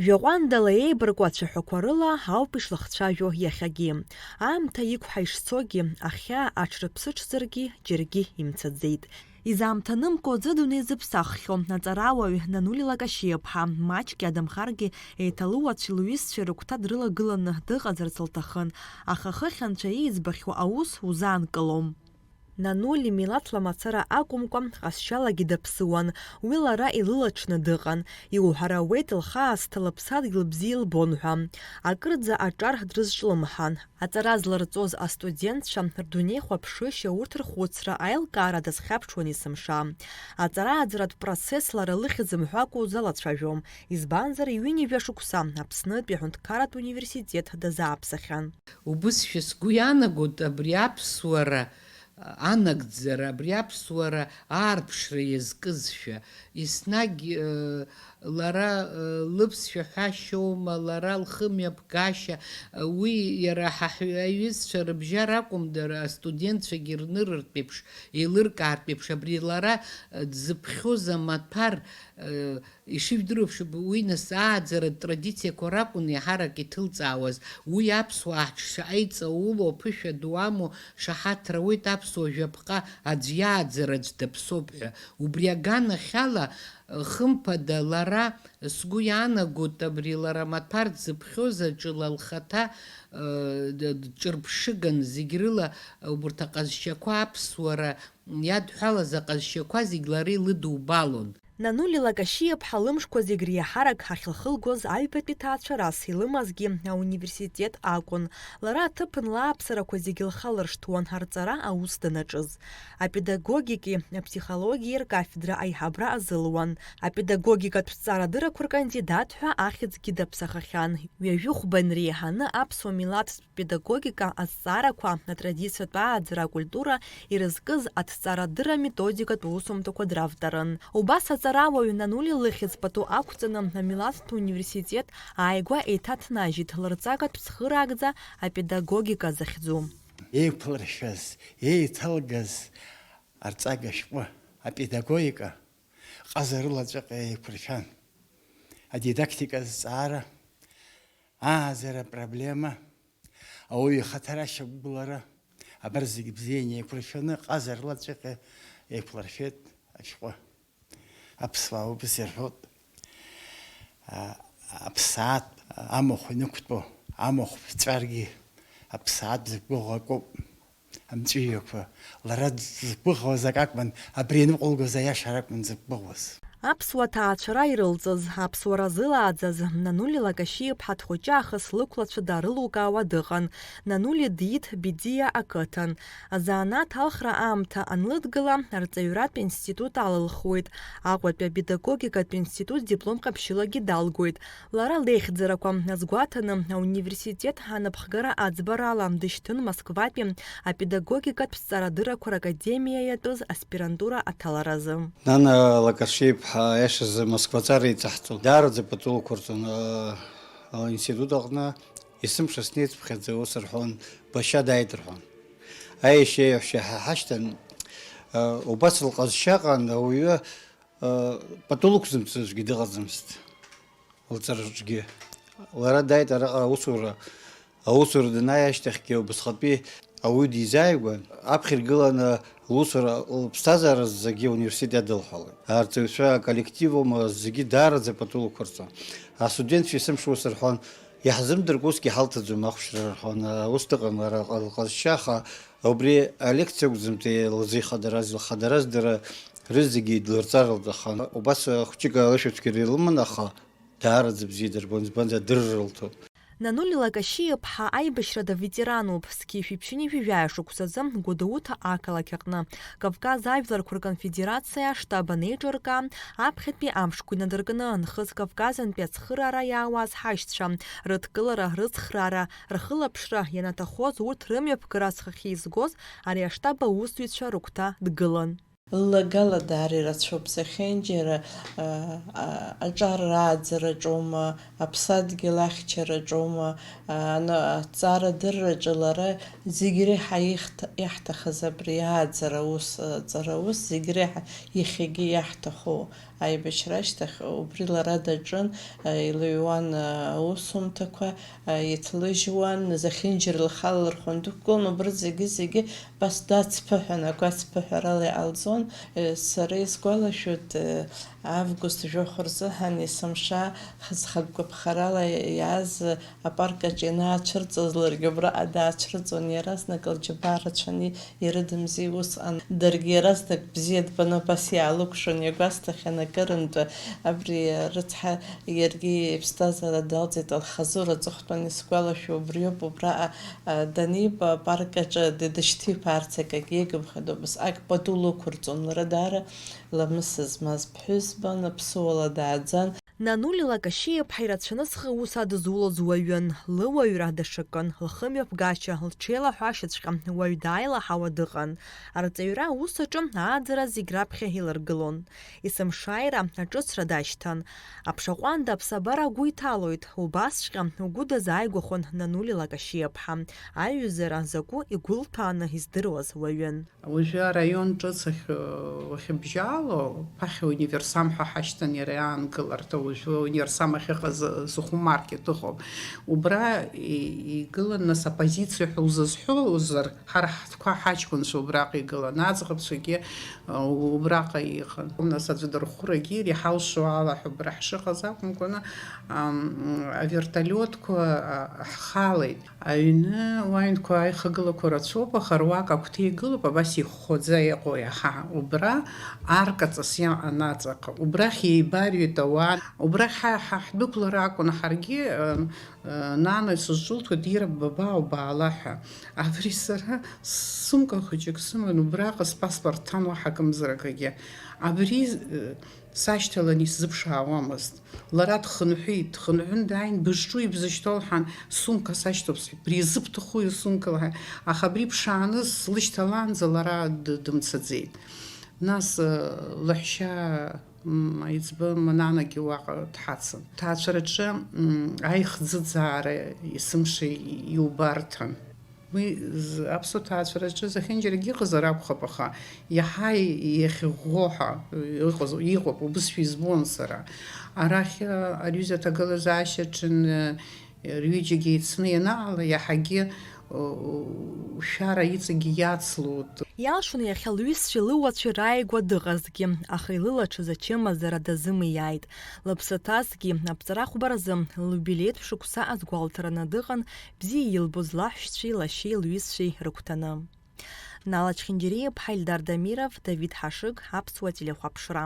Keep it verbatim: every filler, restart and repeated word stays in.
Жәаҟәандала еибарку ацәаҳәақәа рыла ауп ишлахцәажәо иахьагьы. Аамҭа иқәҳа ишцогьы, ахьаа аҽрыԥсыҽзаргьы џьаргьы имцаӡеит. Изаамҭанымкәа аӡы дунеи зыԥсаххьоу аҵарауаҩ Нанули Лакашиаԥҳа, маҷк иадамхаргьы, еиҭа луацәеи лҩызцәеи рыгәҭа дрылагыланы дыҟазарц лҭахын, аха хыхь анцәа ииӡбахьоу аус узаанкылом. Нанули милаҭла мацара акәымкәа, ҟазшьалагьы даԥсыуан, уи лара илылаҽны дыҟан. Иуҳәар ауеит, лхаасҭа лыԥсадгьыл бзиа илбон ҳәа. Акырӡа аҿар дрызҿлымҳан. Аҵара зларҵоз астудентцәа рдунеихәаԥшышьа, урҭ рхәыцра, аилкаара дазхьаԥшуан есымша. Аҵара-ааӡаратә процесс лара лыхьӡ мҳәакәа узалацәажәом, избанзар, ҩынҩажәа шықәса Аԥснытәи аҳәынҭқарратә университет дазааԥсахьан. Убысшәа сгәы иаанагоит абри аԥсуара анагӡара, абри аԥсуара аарԥшра иазкызшәа, еснагь, э, лара, э, лыԥсшәа ҳәашьоума, лара лхымҩаԥгашьа, э, уи иара ҳа ҳҩ-, аҩызцәа рыбжьара акәым, дара астудентцәагьы рнырыртә еиԥш, еилыркаартә еиԥш, абри лара, э, дзыԥхьоз амаҭәар, э, Ишыжәдыруа еиԥш, уи нас ааӡаратә традициақәа ракәын иаҳарак иҭылҵаауаз. Уи аԥсуаа ҳҿы шаҟа иҵаулоу, аԥышәа ду амоу шаҳаҭра ауеит аԥсуа жәаԥҟа аӡә иааӡара аӡә даԥсоуп ҳәа. Убри аганахьала, хымԥада, лара, сгәы иаанагоит, абри лара амаҭәар дзыԥхьоз аҿы ла лхаҭа, ы, д-, дҿырԥшыган, зегь рыла убарҭ аҟазшьақәа аԥсуара иадҳәалаз аҟазшьақәа зегь лара илыдубалон. Нанули Лакашиаԥҳа лымшқәа зегь реиҳарак ахьылхылгоз аҩбатәи ҭаацәарас илымазгьы ауниверситет акәын. Лара аҭыԥан лааԥсарақәа зегь лхалыршҭуан арҵара аус данаҿыз. Апедагогики аԥсихологиеи ркафедра аиҳабра азылуан. Апедагогикатә ҭҵаарадыррақәа ркандидат ҳәа ахьӡгьы даԥсахахьан. Ҩажәи хәба инреиҳаны аԥсуа милаҭтә педагогика азҵаарақәа, атрадициатә ааӡара, акультура ирызкыз аҭҵаарадырра методикатә усумҭақәа дравторын. Убас аҵарауаҩ Нанули лыхьӡ пату ақәҵаны амилаҭтә университет ааигәа еиҭаҭнажьит лырҵагатә цхыраагӡа апедагогика захьӡу. Еиқәлыршәаз, еиҭалгаз арҵага шәҟәы, апедагогика ҟазарылаҵәҟьа еиқәыршәан. Адидактика азҵаара, ааӡара проблема, ауаҩы ихаҭара ашьақәгылара, абар зегь бзианы еиқәыршәаны, ҟазарылаҵәҟьа еиқәлыршәеит ашәҟәы. Аԥсуаа убас ирҳәоит, а, аԥсаатә амахә инықәтәоу, амахә ԥҵәаргьы аԥсаатә зықәгәыӷуа акоуп. Амҵәыжәҩақәа, лара дзықәгәыӷуаз ак акәын, абри ианыҟәылгоз аиашара акәын дзықәгәыӷуаз. Аԥсуа ҭаацәара ирылҵыз, аԥсуара зылааӡаз Нанули Лакашиаԥҳа дхәыҷы аахыс лықәлацәа даарылукаауа дыҟан. Нанули диит Бедиа ақыҭан. Азанааҭ алхра аамҭа анлыдгыла, арҵаҩратә институт алылхуеит. Аҟәатәи апедагогикатә институт диплом ҟаԥшьылагьы далгоит. Лара леихьӡарақәа азгәаҭаны, ауниверситет анапхгара аӡбарала дышьҭын Москватәи апедагогикатә ҭҵаарадыррақәа ракадемиа иатәыз аспирантура аҭаларазы. Нана Лакашиаԥҳа, аиашазы, Москваҵара иҵаҳҵон, даараӡа пату лқәырҵон, а, аинститут аҟны есымша снеицыԥхьаӡа ус рҳәон, башьа дааит рҳәон. Аиашьеи аиаҳәшьеи ҳа ҳашьҭан, а, убас лҟазшьаҟан ауаҩы, а, пату лықәзымҵозгьы дыҟаӡамызт. Лҵараҿгьы. Лара дааит араҟа аусура, аусура данааи ашьҭахьгьы убасҟатәи ауаҩы дизааигәан, аԥхьа иргыланы лусура, лыԥсҭазаара зегьы ауниверситет дылҳәалоит. Арҵаҩцәа аколлектив аума зегьы даараӡа пату лықәырҵон. Астудентцәа есымша ус рҳәон, иаҳзымдыркәа усгьы ҳалҭаӡом ахәшьра рҳәон, ус дыҟан лара лҟазшьа, аха убри алекциа акәӡамтәи лзы ихадараз, лхадараз дара рызегьы длырҵар лҭахын. Убас хәҷык алышәаԥшьгьы ирылман, аха Даараӡа бзиа дырбон, избанзар, адырра лҭон. Нанули Лакашиа-ԥҳа аибашьрада ветерануп, зқьи жәшәи ԥшьынҩажәи жәаҩа шықәсазы Гәдоуҭа ақалақь аҟны Кавказ ажәларқәа рконфедерациа аштаб анеиҿыркаа, аԥхьатәи амшқәа инадыркны, нхыҵ Кавказынтәи ацхыраара иаауаз ҳашьцәа рыдкылара, рыцхраара, рхылаԥшра ианаҭахоз, урҭ рымҩаԥгара зхахьы изгоз ари аштаб аусзуҩцәа рыгәҭа дгылан. Ллагала даара ирацәоуп, зехьынџьара, а, а, аҿар рааӡараҿоума, аԥсадгьыл ахьчараҿоума, а, ана-, аҭҵаарадырраҿы лара зегь реиҳа ихҭ-, иаҳҭахыз абри ааӡара аус, аҵара аус, зегь реиҳа иахьагьы иаҳҭаху Аибашьра ашьҭахь убри лара даҿын, илыҩуан аусумҭақәа, иҭлыжьуан, зехьынџьара лхала лырхәаны дықәгылон, убри зегьы-зегьы бас дацԥыҳәан, агәацԥыҳәарала иҟалҵон. Сара исгәалашәоит, август жәохә рзыҳәан есымша зхатә гәаԥхарала иааз апарк аҿы ианаацәырҵуаз, ларгьы убраҟа даацәырҵуан, иаразнак лџьабаа рацәаны ирыдымзи усҟан. Даргьы иаразнак бзиа дбаны абас иаалыкәшон, иагәасҭахьан акырынтә. Абри рыцҳа иаргьы иԥсҭазаара далҵит, лхазура аҵыхәтәан исгәалашәо убриоуп, убраҟа, а, даниба апарк аҿы д-, дышьҭиԥаарц акагьы иагымхеит, убасҟак пату лықәырҵон. Лара даара ламыс змаз ԥҳәызбан, ԥсыуала дааӡан. Нанули Лакашиа-иԥҳа ирацәаны зхы аус адызулоз уаҩын, лыуаҩра даҽакын, лхымҩаԥгашьа, лҽеилаҳәашьаҵәҟьа уаҩ дааилаҳауа дыҟан. Арҵаҩра аус аҿы ааӡара зегь раԥхьа иларгылон. Есымшааира аҿыцра дашьҭан. Аԥша ҟәанда аԥсабара агәы иҭалоит, убасҵәҟьа угәы дазааигәахон Нанули Лакашиа-ԥҳа, аиҩызара закәу игәылҭәааны издыруаз уаҩын. Уажәы араион ҿыц ахь, уахьыбжьало, ԥахьа универсам ҳәа ҳашьҭан иара иаангыларҭа, уажәы универсам ахьыҟаз зыхәмаркет ыҟоуп. Убра и-, игылан, нас, оппозициа ҳәа узызҳәозар, ҳара ҳтәқәа ҳаҷкәынцәа убраҟа игылан, аӡӷабцәагьы, а, убраҟа иҟан. Нас аӡәы дырхәырагьы иреиҳау шоу ала ҳәа убра ҳшыҟаз акәымкәаны, ам, авертолиотқәа, а, ҳхалеит. Аҩны уаҩнқәа аихагылақәа рацәоуп, аха руак агәҭа игылоуп, абас ихәхәаӡа иҟоу иаҳа. Убра аркаҵас ианаҵаҟа, убрахь еибарҩит ауаа, убрахь ҳа, ҳа ҳдәықәлар акәын ҳаргьы, ы, ы, нана сызҿылҭуеит, Ира, баба убаала ҳәа. Абри сара сумка хәыҷык сыман, убраҟа спаспорт ҭан уаҳа акымзаракагьы. Абри, ы, Сашьҭалан исзыԥшаауамызт. Лара дхынҳәит, дхынҳәын дааин, бызҿу ибзышьҭоу лҳәан, сумка сашьҭоуп сҳәеит, бри изыбҭаху сумка лҳәан, аха абри ԥшааны слышьҭалаанӡа лара д-, дымцаӡеит. Нас, э, лаҳәшьа, м, аиҵбы Мананагьы уаҟа дҳацын. Ҭаацәараҿы, м, аихӡыӡаара есымша иубарҭан. Уи з-, аԥсуа ҭаацәараҿы зехьынџьарагьы ыҟазар акәхап, аха иаҳа иахьыӷәӷәо ҳәа ыҟаз, иҟоуп, убысшәа избон сара. Арахь, а, аҩыза аҭагылазаашьа аҿы, н-, рҩыџьагьы еицны ианаала, иаҳагьы, у-, у-, шәара иҵегьы иацлоит. Иалшон иахьа лҩызцәеи лыуацәеи рааигәа дыҟазҭгьы, аха илылаҽыз ачымазара дазымиааит. Лыԥсы ҭазҭгьы аԥҵара хәба рзы лиубилеитә шықәса азгәалҭараны дыҟан, бзиа илбоз лаҳәшьцәеи лашьеи лҩызцәеи рыгәҭаны. Нала Чхинџьариа-иԥҳа, Ильдар Дамиров, Давид Ҳашыг, Аԥсуа телехәаԥшра.